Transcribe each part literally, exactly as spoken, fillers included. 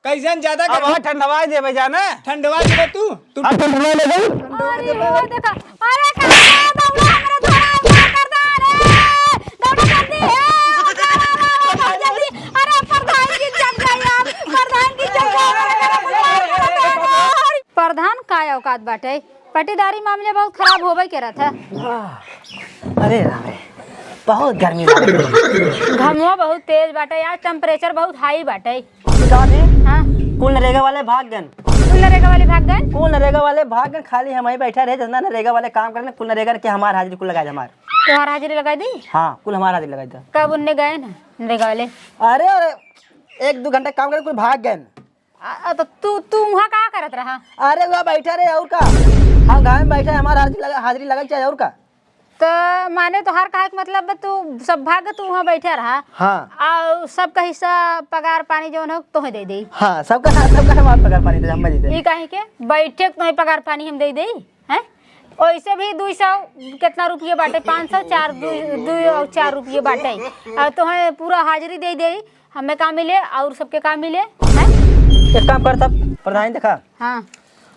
कैसन ज्यादा अब गर्मी? हाँ, ठंडवा देबे जाना। ठंडवा देबे तू? तू हाँ, ठंडवा ले जाऊ। अरे, वो देखा। अरे, का दौड़ा हमरे धोरा मार कर दे रे। दौड़ा जल्दी है। जल्दी। अरे, प्रधान की जग गई यार। प्रधान की जग गई। प्रधान का औकात बाटे? पटीदारी मामले बहुत खराब होबे करत है। अरे राम रे, बहुत गर्मी लागत है। घमवा बहुत तेज बाटे, आज temperature बहुत high बाटे। का है? हाँ। कुल नरेगा वाले भाग गन। कुल नरेगा वाले भाग गन? कुल नरेगा वाले भाग गन, खाली हम ही बैठा रहे, जितना नरेगा वाले काम करने, कुल नरेगा के हमार हाजिरी कुल लगाए दे, हमार। तोहार हाजिरी लगाए दी? हाँ, कुल हमार हाजिरी लगाए दे। कब उनने गए ना नरेगा वाले? अरे, अरे, एक दो घंटा काम करे, कुल भाग गए। आ, आ, तो तू, तू वहाँ का करत रहा? अरे, वहाँ बैठा रहे, और का? हम गाँव में बैठे, हमार हाजिरी लगा, हाजिरी लगा के चाहे, और का? तो माने तोहार कहे के मतलब बा, तू सब भाग तू वहाँ बैठा रहा। हाँ। आ, सबका हिस्सा पगार पानी जौन हो, तोहे दे दे। हाँ, सबका, सबका हमार पगार पानी दे, हम दे दे। ई काहे के? बैठे के तोहे पगार पानी हम दे दे, हैं? ओइसे भी दुई सौ कितना रुपये बाटे, पाँच सौ, चार, दुई, दुई और चार रुपये बाटे। आ, तोहे पूरा हाजिरी दे दे, हमें का मिले और सबके का मिले, हैं? एक काम कर तब, प्रधान देखा। हाँ।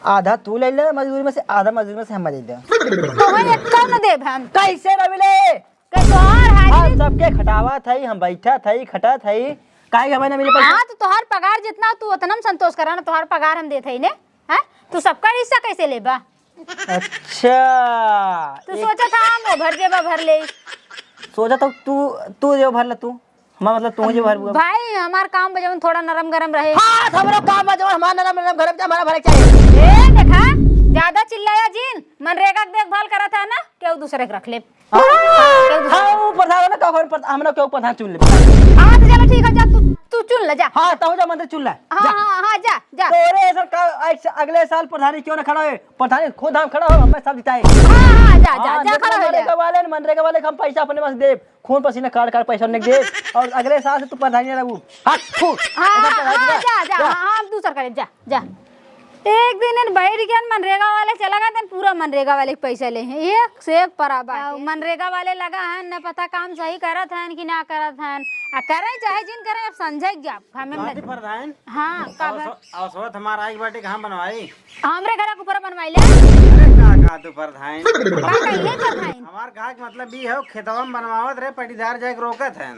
आधा तू ले ले मजदूरी में से, आधा मजदूरी में से हम दे दे। तोहे एक कम न देब हम। कैसे न मिले? के तोहार हाँ, हाजिरी सबके खटावा थई, हम बैठा थई, खटा थई। काहे के हमें न मिले पैसा? हाँ, तो तोहार पगार जितना तू उतना में संतोष करा ना, तोहार पगार हम देत हई ने। हैं? तू सबका हिस्सा कैसे लेबा? अच्छा, तू एक सोचा था हम भर जेबा भर ले। सोचा तो तू, तू जो भर ले तू। हमार मतलब तू जो भर बुआ। भाई, हमार काम बा जवन थोड़ा नरम गरम रहे। हाँ, तो हमरो काम बा जवन हमार नरम नरम गरम, हमारा भरे के चाहिए। ए, देखा, ज्यादा चिल्लाया जिन, मनरेगा के देखभाल करत है ना, केहू दूसरे के रख ले। हाँ, हाँ, हाँ, ऊ प्रधान ना, का घर पर, हमरा केहू प्रधान चुन ले। हाँ, तो चलो ठीक है, जा तू, तू चुन ले, जा। हाँ, तहू जा मंत्री चुन ले। हाँ, जा। हाँ, हाँ, जा, जा। तोरे ऐसा का, ऐसा अगले साल प्रधानी क्यों ना खड़ा है? प्रधानी खुद हम खड़ा हो, हमें सब जिताए। हाँ, हाँ, जा, जा, हाँ, जा, देखो, खड़ा हो जा। मनरेगा वाले, मनरेगा वाले के हम पैसा अपने पास देब, खून पसीना काट काट पैसा उन्हें देब, और अगले साल से तू प्रधानी रहू। हाँ, फू। हाँ, ऐसा हाँ, प्रधानी हाँ, बा। जा, जा, जा। हाँ, हम दूसर करे, जा, जा। एक दिन इन बैठ गया मनरेगा वाले चला गया, दिन पूरा मनरेगा वाले के पैसा ले हैं, एक से एक पराबाटी। मनरेगा वाले लगा है, न पता काम सही करत हैं कि ना करत हैं। आ करे चाहे जिन करे, अब संजय के जाब, हमें काहे न प्रधान? हाँ, का बा? अवसर, अवसर हमारा आइक बाटे, कहाँ बनवाई? हमरे घर के ऊपर बनवाई ले। अरे का, का तू प्रधान? का कहिए प्रधान? हमार कहा के मतलब ई है, खेतवा में बनवावत रहे, पटीदार जाए के रोकत हैं।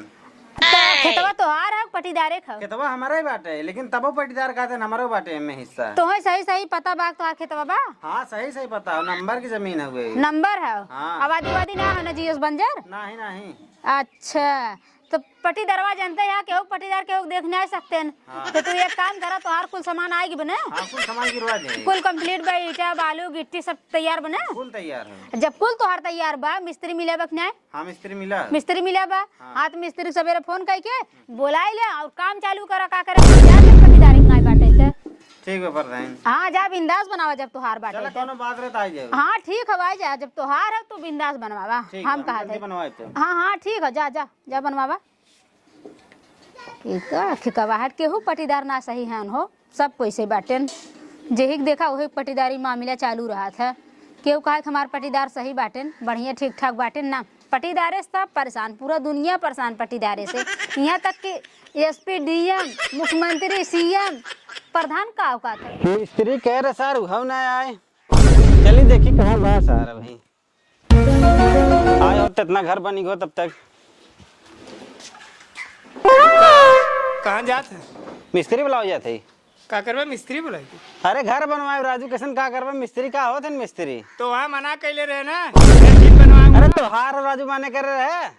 तो खेतवा तोहार है, पटीदारे खाओ। खेतवा हमारे ही बाटे, लेकिन तबो पटीदार कहते हैं, हमारो बाटे में हिस्सा। तोहे सही सही पता बा, तोहार खेतवा बा? हाँ, सही सही पता हो, नंबर की जमीन है वे। नंबर है? हाँ। आबादी वादी ना है ना, जियोस बंजर? नहीं, नहीं। अच्छा, तो पटीदरवा जानते हैं, केहू पटीदार केहू देख नहीं सकते हैं। हाँ। तो तू एक काम करा, तोहार कुल सामान आएगी बने? हाँ, कुल सामान गिरवा दे। कुल complete बा, ईटा, बालू, गिट्टी सब तैयार बने? कुल तैयार है। जब कुल तोहार तैयार बा, मिस्त्री मिले बा कि नहीं? हाँ, मिस्त्री मिला। मिस्त्री मिला बा? हाँ। हाँ, तो मिस्त्री सवेरे फोन करके बोलाई ले और काम चालू करा, का करे, जा के पटीदारी के नाई बाटे ते। ठीक बा, प्रधान। हाँ, जा बिंदास बनावा जब तोहार बाटे चला, ते। कौनो बात रहे तो आई जाओ। हाँ, ठीक है, आई जा, जब तोहार है तू बिंदास बनवावा। ठीक हम बा, कहा जल्दी थे। बनवाए तो। हाँ, हाँ, ठीक है, जा, जा, जा बनवावा। एक आँख का बाहर केहू पटीदार ना सही है हो। सब कोई से बाटेन, जेहिक देखा ओहिक पटीदारी मामिला चालू रहत है। केहू कहे कि हमार पटीदार सही बाटेन, बढ़िया ठीक ठाक बाटेन ना, पटीदारे से सब परेशान, पूरा दुनिया परेशान पटीदारे से। यहाँ तक कि एसपी, डीएम, मुख्यमंत्री, सीएम, प्रधान का औकात है? मिस्त्री कह रहे सर, उहव ना आए। चली देखी कहाँ बा सर अभी। आए हो, तितना घर बनी गो तब तक। कहाँ जात है? मिस्त्री बुलाओ जात है। का करबे मिस्त्री बुलाई के? अरे घर बनवाए राजू, कैसन का करबे मिस्त्री, का होत है मिस्त्री? तो वहाँ मना कैले रहे ना, एक दिन बनवाए अरे वाला। तोहार राजू माने कर रहे।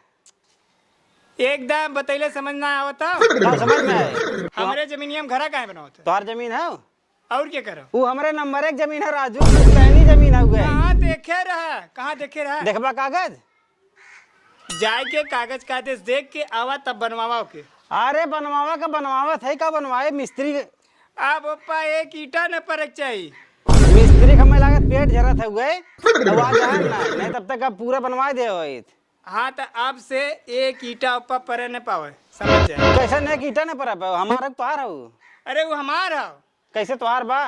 एकदम बतैले समझ ना आवत। का समझ में आए? हमरे जमीनिया में घरा काहे बनावत है? तोहार जमीन है? और क्या करो? वो हमरे नंबर एक जमीन है राजू, पुश्तैनी जमीन है उगे। कहाँ देखे रहा? कहाँ देखे रहा? देखबा कागज? जाए के कागज का देश देख के आवा तब बनवावा ओके। अरे बनवावा का बनवावत है, का बनवाए मिस्त्री के? अब ओप्पा एक ईटा न परक चाहिए। मिस्त्री का हमें लागत पेट झरत है उगे। अब आ जाए ना, नहीं तब तक अब पूरा बनवा दे होइत। हाँ तो अब से एक ईटा ओप्पा परे न पावे, समझ जाए। कैसे न एक ईटा न परे पावे? हमारा तोहार है वो। अरे वो हमार है। कैसे तोहार बा?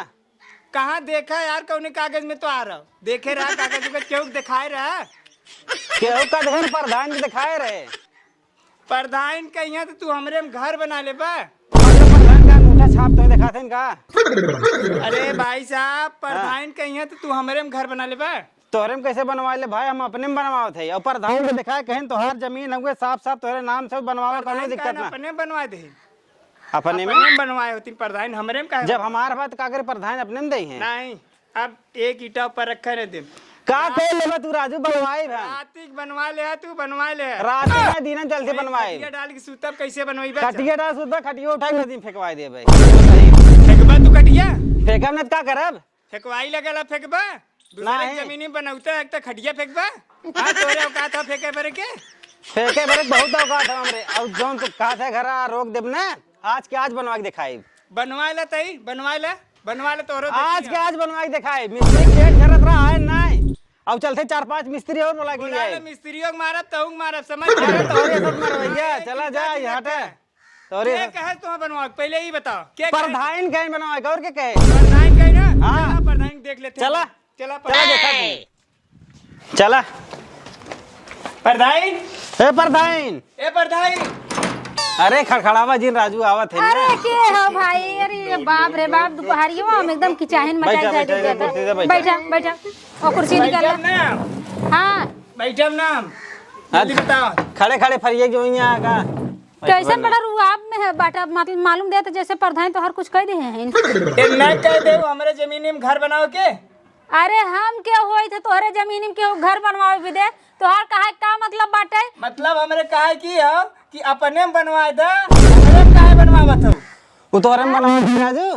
कहाँ देखा यार, कौने कागज में तोहार है? देखे रहा कागज उगज, केहू के दिखाए रहा? केहू का देखे, प्रधान के दिखाए रहे। प्रधान का यहाँ तो तू हमरे में घर बना ले बा। मतलब प्रधान का अंगूठा छाप तो देखाते हैं का? अरे भाई साहब, हाँ। प्रधान कहीं है तो तू हमरे में घर बना लेबा। तोहरे में कैसे बनवा ले भाई, हम अपने में बनवावत है। और प्रधान के देखा कहीं तोहार जमीन हुए साफ साफ तोहरे नाम से बनवावा, कौनो प्रधान दिक्कत कहाँ ना। अपने बनवा दे। अपने में? अपने में बनवाए होती प्रधान, हमरे में काहे जब बनवाए? हमार बात का करे प्रधान अपने में दे हैं। नहीं, अब एक ईंटा ऊपर रखे न दे। का रात कर लेबा तू राजू, बनवाई भाई। रातिक बनवा ले है तू, बनवा ले है। रात में दिन में जल्दी भाई, बनवाई। खटिया डाल के सुतब, कैसे बनवाई बे? खटिया डाल सुतबा, खटिया उठा के नदी में फेंकवाई देबे। फेंकबा तू खटिया? फेंकब न त का करब? फेंकवाई लगल है, फेंकबा? दूसरे नहीं। जमीनी में बनौता है, एक तो खटिया फेंकबा? हाँ, तोरे औकात है फेंके बरे के? फेंके बरे के बहुत औकात है हमरे। और जौन तू कहत है घरा रोक देब ना, आज के आज बनवा के दिखाई। बनवा ले तई, बनवा ले, बनवा ले तोरो आज देखी के हम। आज बनवा के दिखाई। मिस्त्री के पेट झरत रहा है, नहीं। अब चलते चार पाँच मिस्त्री और बोला के बुला लिए ले आए। मिस्त्रियों के मारब, तहूँ के मारब, समझ अरे गया? तोरे सब मरवैया, एक चला ईंटा जा, की यहाँ लग पे। है। तोरे के सब कहे तुम्हें बनवा के? पहले ही बताओ, के कहे? प्रधान कहे बनवा के, और के कहे? प्रधान कहे ना? हाँ। चला, प्रधान देख लेते हैं। चला। चला, चला प्रधान। देखा तू। चला। प्रधान। ए प्रधान। ए प्रधान। अरे खड़खड़ावा जिन राजू आवत है ना। अरे के हो भाई? अरे ये बाप रे बाप, दुपहरियो हम एकदम किचाहिन मचाई बैठा, जाए बैठा, देता। कुर्सी से बैठा। बैठा, बैठा। और कुर्सी निकाल बैठब ला। ना। हाँ। बैठब ना हम। हाँ, जल्दी बताओ। खड़े खड़े फरिए जो यहाँ का। कैसन बड़ा रुआब में है बाटा, मतलब मालूम देत जैसे प्रधान तोहर कुछ कह दे हैं। ए, ना कह दे, हमरे जमीनी में घर बनाओ के। अरे हम के होई थे तोहरे जमीनी में केहू घर बनवावे भी दे? तोहार कहे का मतलब बाटे? मतलब हमरे कहे की हो कि अपने में बनवाए दे, हमरे में काहे बनवावत हो? वो तोहरे में बनवावत है राजू।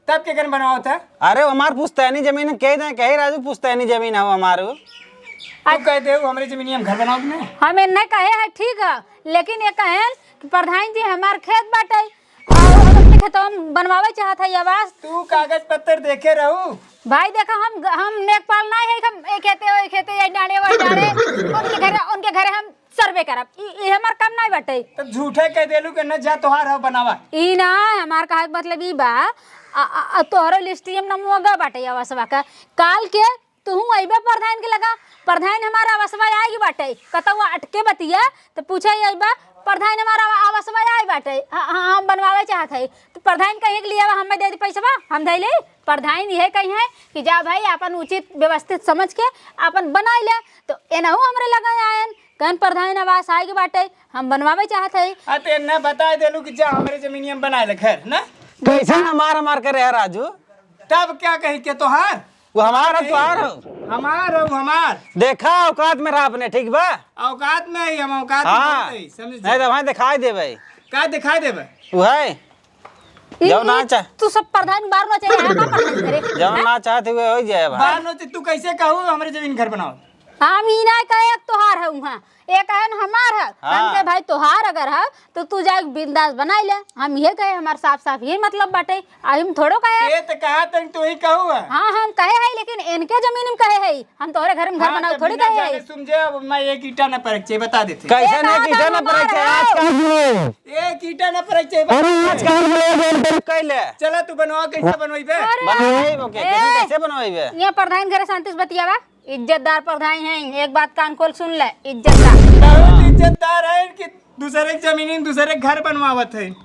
तब के कन बनवावत है? अरे वो हमार पुश्तैनी जमीन है, कह दे, कहे राजू पुश्तैनी जमीन है वो हमार। तू कह दे वो हमरे जमीनी हम घर बनाओ कि नहीं? हम एन्ने कहे है ठीक है, लेकिन ये कहेन कि प्रधान जी हमार खेत बाटे, और हम अपने खेतवा में बनवावे चाहत है आवास। तू कागज पत्तर देखे रहू? भाई देखा, हम, हम नेकपाल नहीं है, हम एक खेते, ओए खेते, ये डाले, वो डाले, उनके घरे, उनके घरे हम सर्वे करब। ई, ई हमार काम नहीं बाटे। तब झूठे कह देलू कि न जा तोहार हो बनावा। ई ना, हमार कहे के मतलब ई बा, आ, आ, आ, तोहरो लिस्टियम नमवा गा बाटे आवासवा का। काल के तुहू अइबे प्रधान के लगा, प्रधान हमार आवासवा आइ बाटे, कतौ अटके बतिया, त पूछे अइबा, "प्रधान हमार आवा-, आवासवा आइ बाटे, ह-, ह-, हम बनवावे चाहत हई।" त प्रधान कहे के लिए, "अब हमें दे दे पैसवा, हम धइ ले।" प्रधान इहे कही है कि जा भाई, आपन उचित व्यवस्थित समझ के आपन बनाइ ले। त एनहू हमरे लगा आयन, कहन, "प्रधान आवास आइ बाटे, हम बनवावे चाहत हई।" आ, त एन्ने बताइ देलू कि जा हमरे जमीनिया में बनाइ ले घर, ना? कैसन हमार हमार करे है राजू? तब क्या कही के तोहार? वो हमार है, तोहार हो। हमार हो, हमार। देखा, औकात में रहा अपने, ठीक बा? औकात में ही हम, औकात में हाँ। ही, समझ नहीं तो वहाँ दिखाई देबे। का दिखाई देबे? वो है। ई, जब ना ई, चाह- तू सब प्रधान बार ना चाहे, आया का प्रधान करे? जब ना चाहते हुए हो जाए भाई। बार ना चाहे, तू कैसे कहू हमरे जमीन घर बनाओ? हम ई ना कहे, एक तोहार है वहाँ। एक कहन हमार है, हाँ। हम कहे, "भाई, तोहार अगर है, तो तू जाके बिंदास बनाइ ले।" हम इहे कहे, हमार साफ साफ यही मतलब बाटे। आ हम थोड़ो कहे। ये तो कहा तन तू ही कहू है। हाँ, हम कहे है, लेकिन इनके जमीन में कहे है, हम तोहरे घर में घर हाँ, बनाओ तो थोड़ी बिना कहे है। जाने समझे, अब मैं एक ईंटा न परक चाहिए, बता देते। कैसे एक नहीं, एक ईंटा आधा न परक हमार चाहिए, है। आजकल में। एक ईंटा न परक चाहिए, अरे, बता देते। आजकल में लोग हम कर ले। चला, तू बनवा, कैसे बनवाई बे? अरे, बनवाई, ओके, ए, कैसे, कैसे बनवाई बे? ये प्रधान घरे शांति से बतियावा। इज्जतदार प्रधान हैं, एक बात कान खोल सुन ले, इज्जतदार। बहुत इज्जतदार है कि दूसरे के जमीन, दूसरे के घर बनवावत है।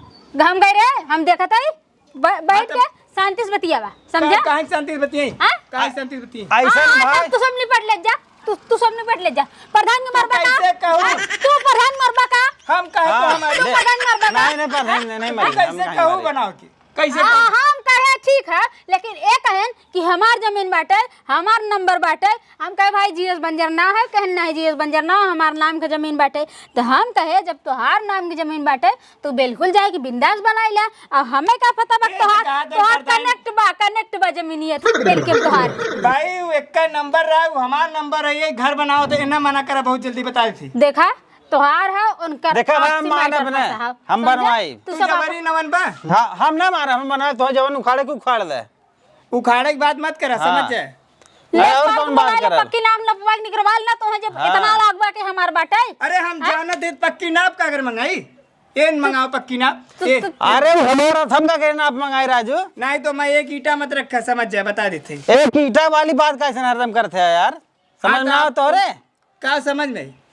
हम गए रे, हम देखत है, ब-, बैठ हाँ, के शांति से बतियावा, समझा? का-, काहे के शांति से बतियाई? हाँ? काहे के शांति से बतियाई? ऐसा हाँ, नहीं हाँ, भाई। तब तू सब निपट ले जा, तू, तू सब निपट ले जा। प्रधान के तू मरबा का? कैसे कहू? हाँ, तू प्रधान मरबा का? हम काहे को हाँ, हमारे? तू ले। प्रधान मरबा का? नहीं, नहीं, प्रधान नहीं, नहीं तू मरी, हम कैसे काहे कहू मरे? बनाओ के? कैसे हाँ, कहू? हम कहे ठीक है, लेकिन ए कहन कि हमार जमीन बाटे, हमार नंबर बाटे। हम कहे, "भाई, जीएस बंजर ना है।" कहन, "नहीं, जीएस बंजर ना हो, हमार नाम के जमीन बाटे।" तो हम कहे, "जब तोहार नाम के जमीन बाटे, तो बिल्कुल जाए कि बिंदास बनाई ले। अब हमें का पता बा ये तोहार, तो कहा था तोहार प्रधान। Connect बा, connect बा जमीनिया, बिल्कुल तोहार।" भाई, वो एक का नंबर रहा, वो हमार नंबर है, ये घर बनाओ तो इन्हें मना करा, बहुत जल्दी बताए थे। देखा, तोहार है, उनकर देखा भाई, हम आपसी मानब matter ना, फंसा है। हम समझा? बनवाई। तू तू सब जबरी अपन न बनबा? हाँ, हम ना मानब, हम बनवाई, तो जवन उखाड़े के उखाड़ दे। उखाड़े की बात मत करा, हाँ। समझ जाए। ले, अरे, और फालतू कौन बात बवाल, करब? पक्की नाम लपवा के निकरवाल ना, तोहे जब हाँ। इतना लाग बा कि हमार बाटे। अरे, हम हाँ? जानत है, पक्की नाप का अगर मंगाई, एन मंगाओ पक्की नाप, तू, ए। तू, अरे, हमारा थम का कहना आप मंगाए, राजू? नहीं तो मैं एक ईंटा मत रखा, समझ जाए, बता देते। एक ईंटा वाली बात कैसे हरदम करते हैं यार? समझ हाँ, में तो आओ आप तोरे? का समझ में?